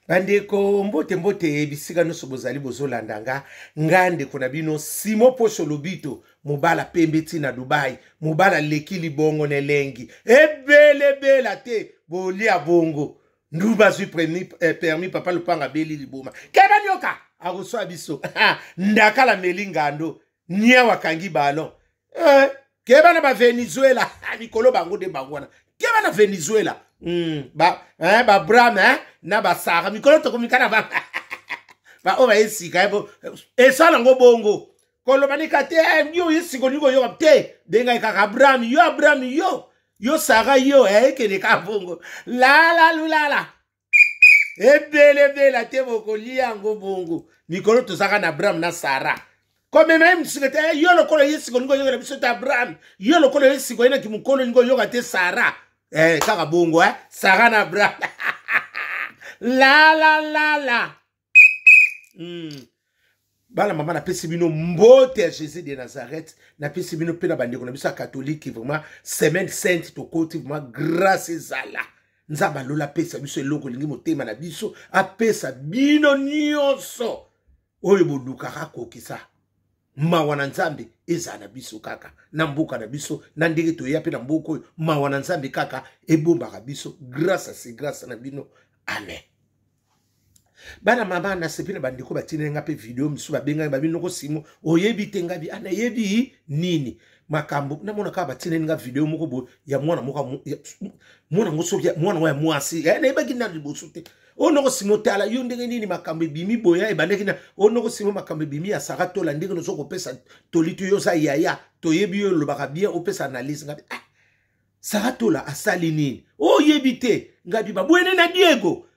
Bandeko, mbote mbote bisika nyonso bozali bozolanda nga. Nga ndeko na bino Simo Posho Lobito, mobala pembe ti na Dubai, mobala leki libongo na elengi ebelebela te bolia bongo nduba azwi permis papa lupanga abeli liboma keba nyoka akoswa biso ndakala meli ngando niawa akangi ballon keba na bavenezuela mikolo bango nde bango wana keba na Venezuela ba, ba Bram na basara mikolo tokomika na ba baoyo baye sika esala yango bongo koloba nika te yo ye sika olingi koyoka te bengai kaka Abraham yo, Abraham yo, yo Sara yo, ekende kaka bongo lala lulala ebelebela te bokolia yango bongo mikolo tozaka na Abraham na Sara komema ye mosika te. Yo lokola ye sika olingi oyokela biso te Abraham, yo lokola ye sika oyenaki mokolo olingi oyoka te Sara, kaka bongo Sara na Abraham la la la la. Bana mama, napesi bino mbote ya Jésus de Nazareth. Napesi bino mpe na bandeko na biso ya katolike. Vraiment, semaine sainte tokoti, vraiment grâce ezala. Nzambe alola apesa biso eloko elingi motema na biso, apesa bino nyonso oyo bolukaka, akokisa. Mawa na Nzambe ezala na biso kaka na mboka na biso, na ndenge toya mpe na mboka oyo. Mawa na Nzambe kaka ebombaka biso. Grâce ase grâce na bino, amen. Bana mama, nasepi na bandeko batineli nga mpe video misusu. Babengaki babi: "Noko Simo, oyebi te?" Ngabi: "Ah, nayebi nini makambo?" Namona kaka batineli nga video moko boye ya mwana moko, mwana ngo soki mwana ngo ya mwasi. Nayebaki na liboso te. Oyo noko Simo, tala yo ndenge nini makambo ebimi boya ebandaki na oyo. Noko Simo, makambo ebimi ya Sara Tola, ndenge nozo kopesa toli to yo oza yaya, toyebi yo olobaka bien, opesa analyse. Ngabi: "Ah, Sara Tola asali nini?" Oyebi te? Ngabi: "Babwene na Diego."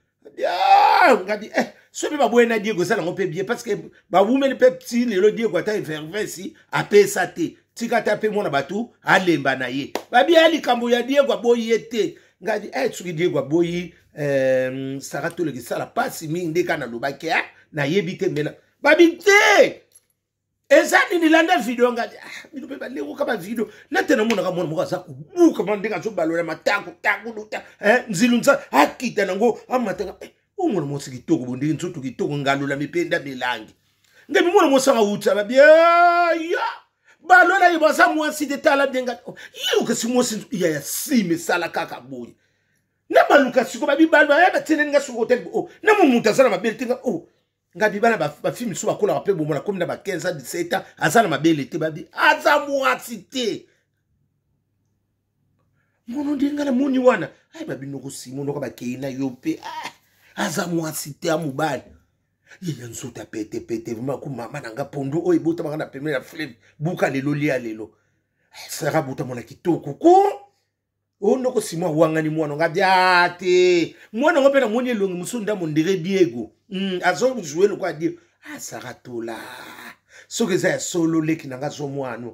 Ngabi: "So mpe baboye na Diego, eza nango mpe bien, parce que bawumeli mpe ti lelo. Diego ata evervesi apesa te, tika ata mpe mwana bato alemba na ye." Babi ya likambo ya Diego aboyi ye te. Ngabi: "Soki Diego aboyi Sara Toleka, esala mpasi mingi." Nde kaka nalobaki: "Nayebi te." Mena babi te, eza nini? Landa video. Ngai: "Ah, bino mpe balekoka bavideo na te." Namonaka mwana moko aza kobuka ma ndenge azobalola matako takuluta nzilu nza akita nango amatanga. O mwana mwasi kitoko bo, ndenge nzoto kitoko, ngalola mipenda milangi. Ngai mwana mwasi anga wuta babi ya balola ye baza mwasi te. Tala ndenge ye okasi mwasi ya nsima esala kaka boye na baluka siko babi balo batineli nga soko hotel o na mo moto aza na mabele te. Nga o ngabi bana bafille misusu bakolaka mpe bomona komi na ba 15 ans, 17 ans, aza na mabele te. Babi aza mwasi te. Mono nde nga namoni wana ai babinoko simonoka bakei na yo mpe aza mwasi te, amobali ye ya nzoto ya petepete. Vraiment ku mama na nga, pondu oyo ebotamaka na pembeni ya fleuve, buka lelo lia lelo. Sara buta mwana kitoko ko oyo ndoko simo awangani mwana nga bia te. Mwana ngo mpe namoni elongi mosusu ndambo ndere Diego, azojue lokola Diego. Sara Tola, soki eza ya solo, leki na nga zwa mwana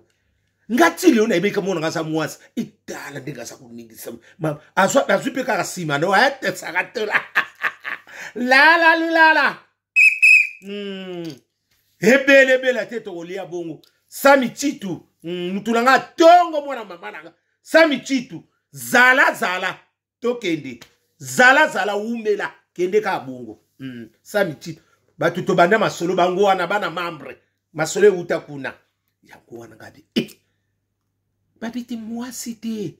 nga ti lelo nayebeka mwana nga aza mwasi. Etala ndenge aza koningisa, azwi mpe kaka nsima no ete Sara Tola lala lulala. Ebelebela te tokolia bongo. Sami Chitu, mutu na nga tongo, mwana mama na nga Sami Chitu, zala zala, tokende, zala zala, wumela, kende kaka bongo. Sami Chitu, bato tobanda masolo bango wana, bana membre masolo ewuta kuna yango wana. Ngabi babi te mwasi te,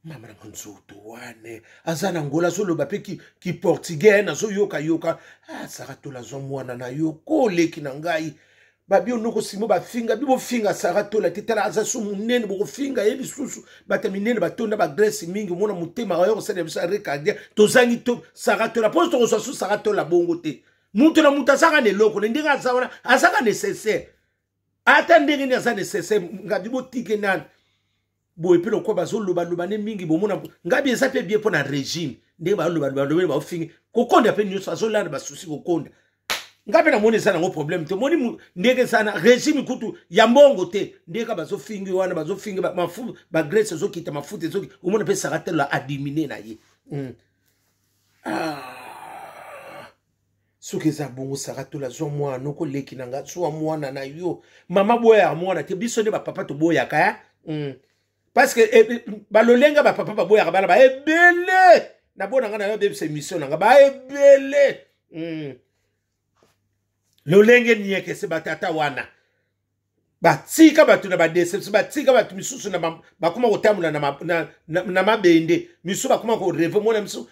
mama nanga nzoto wana aza na ngola, azoloba mpe ki portugais, nazoyokayoka. Sara Tola, azwa mwana na yo koleki na ngai. Babi onoko simo bafinga bi bofinga Sara Tola te. Tala, aza so monene, bokofinga ye lisusu. Bato minene batonda bagraisse mingi, omona motema oyo kosalela biso arrêt cardiaque. Tozangi to Sara Tola mpo tokozwa so Sara Tola bongo te. Moto na moto azaka na eloko na ndenge aza wana, azaka nécessaire ata ndenge nini, aza nécessaire. Ngabi botike nani boye mpe lokola bazolobaloba nde mingi, bomona ngabi eza mpe bien mpo na régime. Ndenge balobaloba baofingi kokonda mpe nyonso azolanda basusi kokonda. Nga mpe namoni eza nango problème te. Omoni ndenge eza na régime kutu ya mbongo te, ndenge bazofingi wana, bazofingi mafu bagraisse ezokita, mafuta ezoki. Omona mpe Sara Tola adiminuer na ye. Ah. Soki eza bongo, Sara Tola zwa mwana okoleki na nga, zwa mwana na yo. Mama boyaka mwana te, biso nde bapapa toboyaka. Parce que balolenga bapapa baboyaka bana baebele. Nabona nga na yo bebisa émission na nga baebele. Lolenge niekese batata wana batika bato na badeception, batika bato misusu na bakoma kotambola na mabende, misusu bakoma koreve. Mwana misusu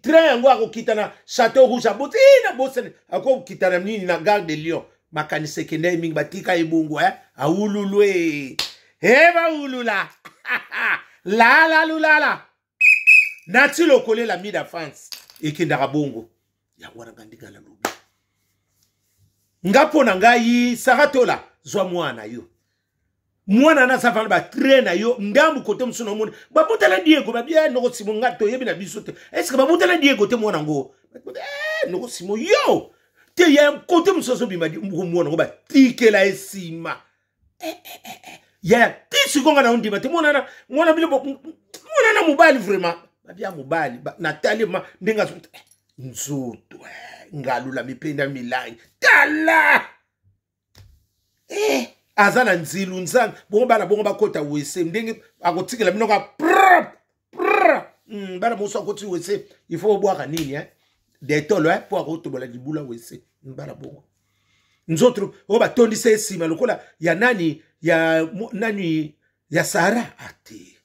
train yango akokita na Chateau Rouge, aboti na bosani, akokita na nini, na Gare de Lyon. Makanisi ekende ye mingi, batika ye bongo, eh? Aululu e e baulula lala lulala nati lokolela mida France ekendaka bongo. Yango wana nga ndinga nalobi nga mpo na ngai, Saratola, zwa mwana yo, mwana na aza vana batre na yo ndambu kote mosusu na omoni babotala Diego babia noko Simo. Nga toyebi na biso te, estce babotala Diego te? Mwana ngo noko Simo yo te ya kote mosusu azobima mwana ngo batikela ye nsima ya ti sikoyo. Nga na ondima te, mwana mwana bino, mwana na mobali vraiment babia mobali. Natali ma ndenge azo nzoto ngalula mipenda milangi, tala aza na nzilu nzanga bongo. Bana bongo bakota wese ndenge akotikela bino ka prr prr. Bana mosusu akoti wese, il faut obwaka nini, eh? Detolo, eh? Mpo akotobola libula wese. Bana bongo nzoto oyo batondisa ye nsima lokola ya nani, ya nani, ya Sara ate.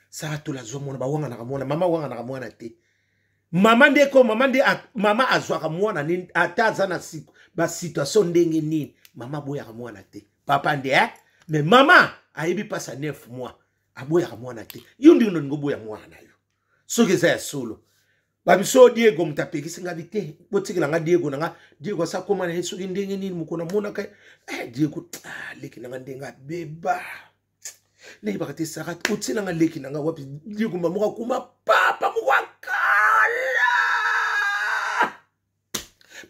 Sara tola azwa mwana, bawanganaka mwana, mama awanganaka mwana te. Mama nde ko mama nde mama azwaka mwana nini, ata aza na basituation ndenge nini, mama aboyaka mwana te. Papa nde, eh? Mais mama ayebi mpasi ya 9 mois, aboyaka mwana te. Yo ndenge nolingi oboya mwana na yo soki eza ya solo? Babiso Diego moto apekisi nga bi te, botikela nga Diego na nga. Diego asa koma na ye soki ndenge nini, mokolo namonaka eh, Diego ah, leki na nga ndenge abeba, nayebaka te. Sara, otiela nga leki na nga wapi? Diego moko akoma papa moko akala,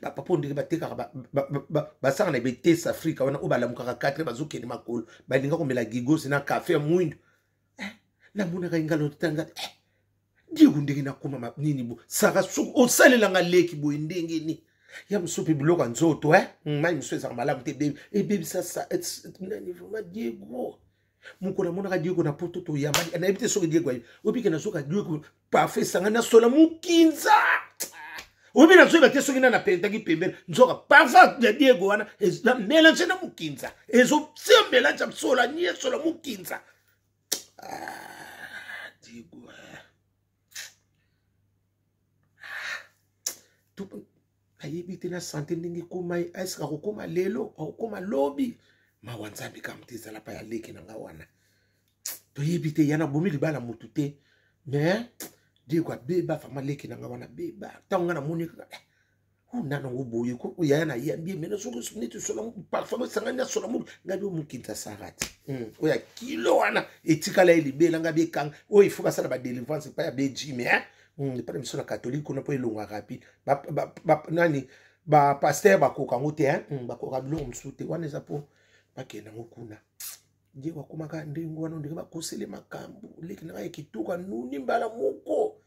bapapa ndenge batekaka, basaka na betese Afrika wana oyo balamukaka 4, bazokende makolo, balinga komela gigosi na kafe ya mwindu. Namonaka ye ngalo tanga Diego ndenge nakoma nini bo. Sara, soki osalelanga leki boye ndenge nini? Ya mosusu mpe biloko ya nzoto, eh? Mai mosusu ezalaka malamu te, ebebisa nani vraiment. Diego, mokolo namonaka Diego na Poto, toyamba, nayebi te soki Diego ayebi. Obike nazoka Diego parfait esangani nasola mokinza oyebi, nazoyeba te soki nani apentaki pembeni. Nzoka parfait ya Diego wana eza mélange na mokinza, ezotia mélange ya sola nie sola mokinza. Ah, Diego, nayebi te na sante ndenge ekoma, eske akokoma lelo, akokoma lobi? Mawa Nzambe kaka moto ezala pa ya leki na nga wana, toyebi te. Ya nabomi libala motu te, mais Diego abeba fama, leki na nga wana beba. Ntango nga namoni kaka nana ngo boye ko yaya na yambi ye mena soki neti sola parfum esangani na sola moki, ngai bi omokinza Sarati oyo ya kilo wana etikala ye libela. Ngai bi ekanga oyo ifo basala badelivrance epai ya bejime, epai na biso na katolike kuna mpo elongwa rapide. Nani bapaster bakoka yango te, bakoka biloko mosusu te, wana eza mpo bakende yango kuna. Diego akomaka ndenge wana, ndenge bakosele makambo leki na ngai ya kitoko anuni mbala moko.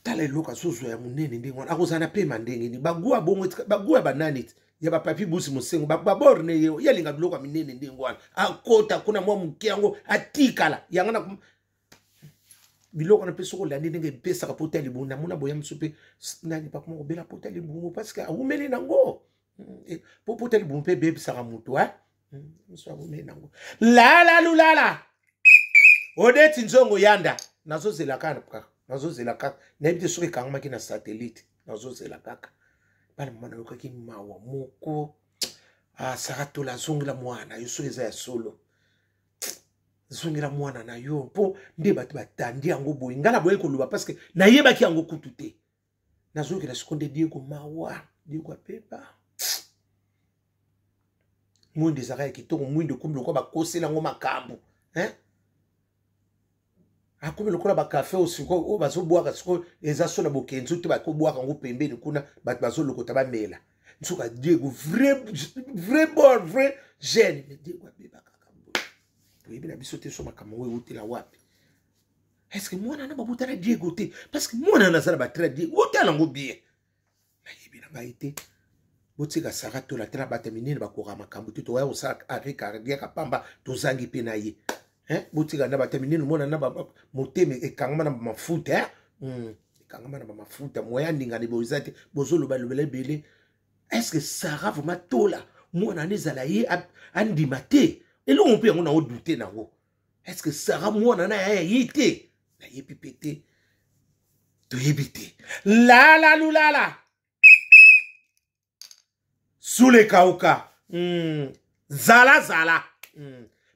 Tala eloko azozwa ya monene ndenge wana, akozala na pema ndenge nini? Bagu ya bongo, bagu ya banani ti ya bapapi busi mosengo baborne ye, ye alinga biloko ya minene ndenge wana, akota kuna mwa moke yango atikala yango na biloko wana. Mpe soki olandi ndenge epesaka pota libumu, namona boya mosusu mpe nani bakoma kobela pota libumu parce que awumeli nango po pota libumu mpe ebebisaka moto, eh? Mosusu awumeli nango lala lulala. Odeti nzongo yanda, nazozela kaka, nazozela kaka, nayebi te soki ekangamaki na satellite, nazozela kaka. Bana mama, nayokaki mawa moko. Ah, Sara Tola, azongela mwana yo soki eza ya solo, zongela mwana na yo, mpo nde bato batandi yango boye. Ngai naboyaki koloba parce que nayebaki yango kutu te. Nazokela siko nde Diego mawa, Diego apeba mwindo ezalaka ya kitoko, mwindo ekomi lokola bakosela yango makambo, hein? Akomi lokola bakafe oyo sikoyo oyo bazobwaka sikoyo, eza so na bokenzu te, bakobwaka yango pembeni kuna, bato bazolokota bamela. Nzoka Diego vrai vrai bon vrai jeune, mais Diego abeba kaka boye, toyebi na biso te so makambo yango eutela wapi. Est ce que mwana na babotana Diego te? Parce que mwana na aza na batra Diego, otala yango bien, nayebi na ngai te. Botika Sara Tola te na bato ya minene bakoka makambo te, toya kosala arrêt cardiaque pamba, tozangi mpe na ye. Eh, botika na bato minene omona na motema ekangama na mafuta eh? Ekangama na bamafuta moya ningana boye eza te, bozoloba lobela ebele. Est ce que Sarah vraiment tola mwana wana ezala ye andima te eloko mpe yango na odute nango? Est ce que Sarah mwana na ya ye te? Nayebi mpe te, toyebi te. Lala lulala sule kauka, Zala zala,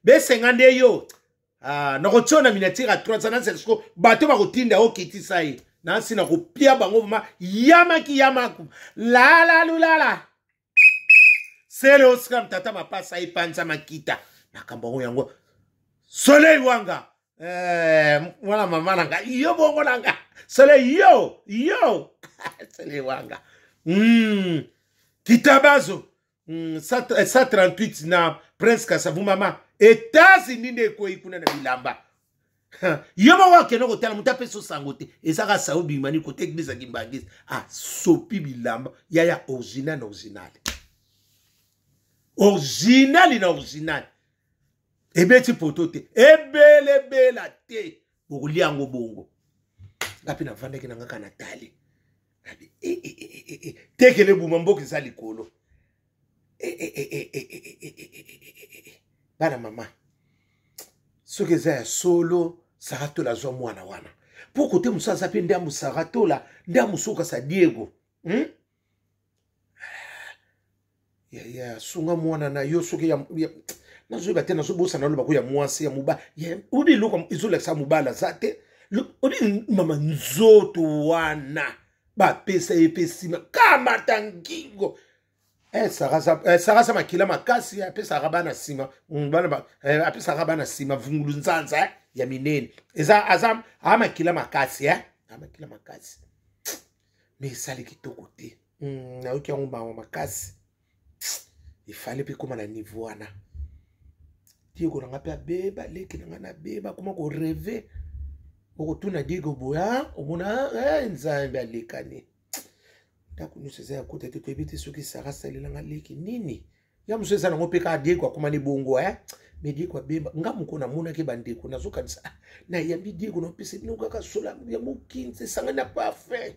Besenga nde yo. Ah, nakotia na miniature ya 300 siko bato bakotinda okitisa ye nasi na kopia bango vraimen yamaki yamaku lala lulala sele osika tata mapasa epanza makita makambo yango yango soleil wanga. Eh, mwana mama na nga, yo bongo na nga soleil, yo yo soleil wanga, Kitabazo, 138 na Prince Kasavu mama États-Unis nde ekwei kuna na bilamba. Yo moko akende kotala, moto apesa osango te, ezaka sao bimani kote église ya Kimbangisi asopi bilamba yaya original na original, original na original, ebeti poto te, ebelebela te, bokolia yango bongo. Nga mpe navandaki na ngaka na tali nabi e, e, e, e, e. Tekele buma mboka eza likolo. Bana mama, soki eza ya solo, Saratola azwa mwana wana mpo kote mosusu aza mpe ndambu Saratola, ndambu sokasa Diego, Ya, ya sunga mwana na yo soki ya, ya, nazoyeba te, nazobosana naloba ko ya mwasi ya mobali obi eloko ezolakisa mobali aza te. Obi mama nzoto wana bapesa ye mpe nsima kamata ngingo. Eh, Sarasa makila makasi apesaka bana nsima, bana eh, apesaka bana nsima vungulu nzanza eh, ya minene eza aza a makila makasi, eh, a makila makasi, mais esali kitoko te. Nayoki yango mawa makasi, efale mpe ekóma na niveau wana. Diego na nga mpe abeba, leki na nga nabeba, akoma korêver. Okotuna Diego boya omona eh, Nzambe alekani, ndako nyonso eza ya kota te. Toyebi te soki Sara asalelanga leki nini ya mosusu eza nango mpe kaka Diego akomani bongo, eh? Mais Diego abemba, nga moko namonaki bandeko, nazokanisa, ah, nayambi Diego, napesa bino kaka sola ya mokinza esangani na parfum.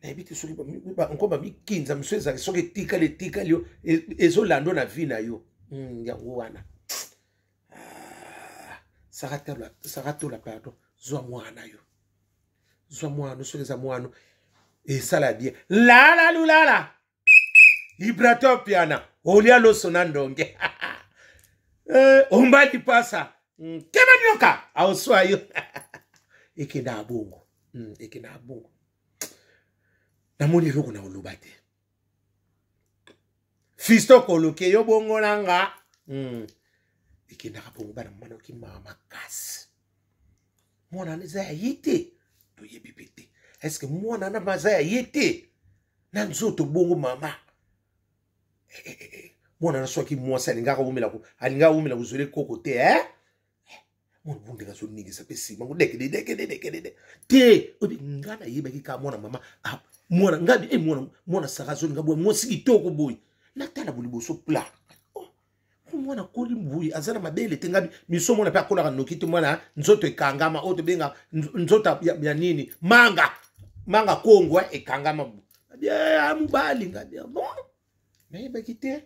Nayebi te soki nko bamikinza mosusu ezalaki, soki etikali etikali yo, ezolanda na vie na yo. Yango wana, ah, Saratola, pardon, zwa mwana yo, zwa mwana. Soki eza mwana, esala bien. Lala lulala Ibrato piana olia loso na ndonge, eh, ombali pasa, kema nyoka aoswa yo, ekenda bongo, ekenda bongo. Namoni eloko na koloba te. Fisto koloke yo bongo na nga, Ekendaka bongo. Bana mwana okimaka makasi, mwana wana eza ya ye te, toyebi mpe te. Est-ce mwana wana aza ya ye te na nzoto bongo mama? Eh, eh, eh, mwana na soki mwasi alingaka wumela, alingaka wumela kozwela ekoko te, eh? Mwana bundeka azoningisa mpe nsima ngo dekede dekede dekede te. Obi nga nayebaki kaka mwana mama, ah, mwana ngabi e mwana, mwana Sara azolinga boye mwasi kitoko boye, natala bo liboso plat, oh, mwana akoli boye, aza na mabele te. Ngabi miso mwana mpe akolaka noki te, mwana nzoto ekangama, oyo tobenga nzoto ya nini, manga manga kongo ekangama mobali. Ngabi bon, nayebaki te.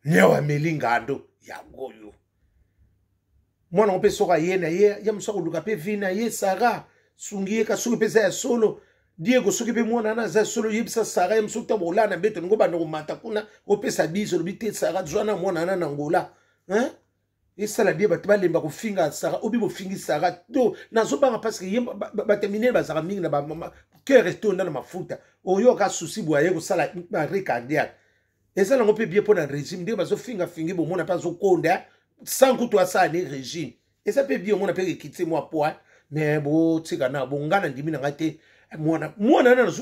Niawa ameli ngando yango oyo mwana ngo mpe soki aye na ye ya mosu akoluka mpe vie na ye. Sara sungi ye ka soki mpe eza ya solo Diego, soki mpe mwana wana aza ya solo, yebisa Sara ye mosuku ntango olala na mbeto ningo banda komata kuna opesa biso, olobi te Sara zwa na mwana wana na Ngola, hein? Esala bie bato balemba kofinga Sara, obi bofingi Sara to nazobanga parce que ye bato ya minene bazalaka mingi na bacœur etonda na mafuta. Oyoka susi boye aye kosala arrêt cardiaque, eza nango mpe bien mpo na régime ndenge bazofingafingi, bomona mpe azokonda sans kutu asala ni régime, eza mpe bien, omona mpe ekiti mwa poids. Mais botika na bonga na ndimi na ngai te, mwana mwana wana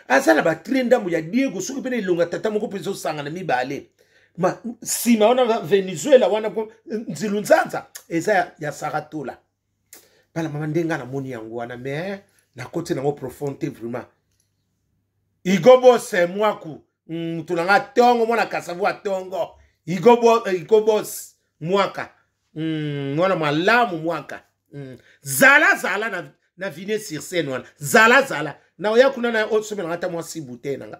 aza na batre ndambo ya Diego, soki mpe na elonga tata moko mpe ezosangana mibale ma nsima wana Venezuela wana nzilu nzanza eza ya Saratola. Bala mama, ndenge nga namoni yango wana, mais nakoti nango profond te vraiment. Igobose mwaku. Motu na nga tongo, mwana Kasavu atongo, Igo Bos mwaka, mwana malamu mwaka. Zala zala na vine sur scène wana, zala zala na oya kuna na osomelanga ata mwa sibu te nanga.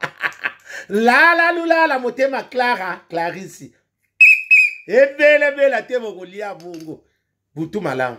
Lala lulala motema Clara Clarisi ebelebela te, bokolia bongo butu malamu.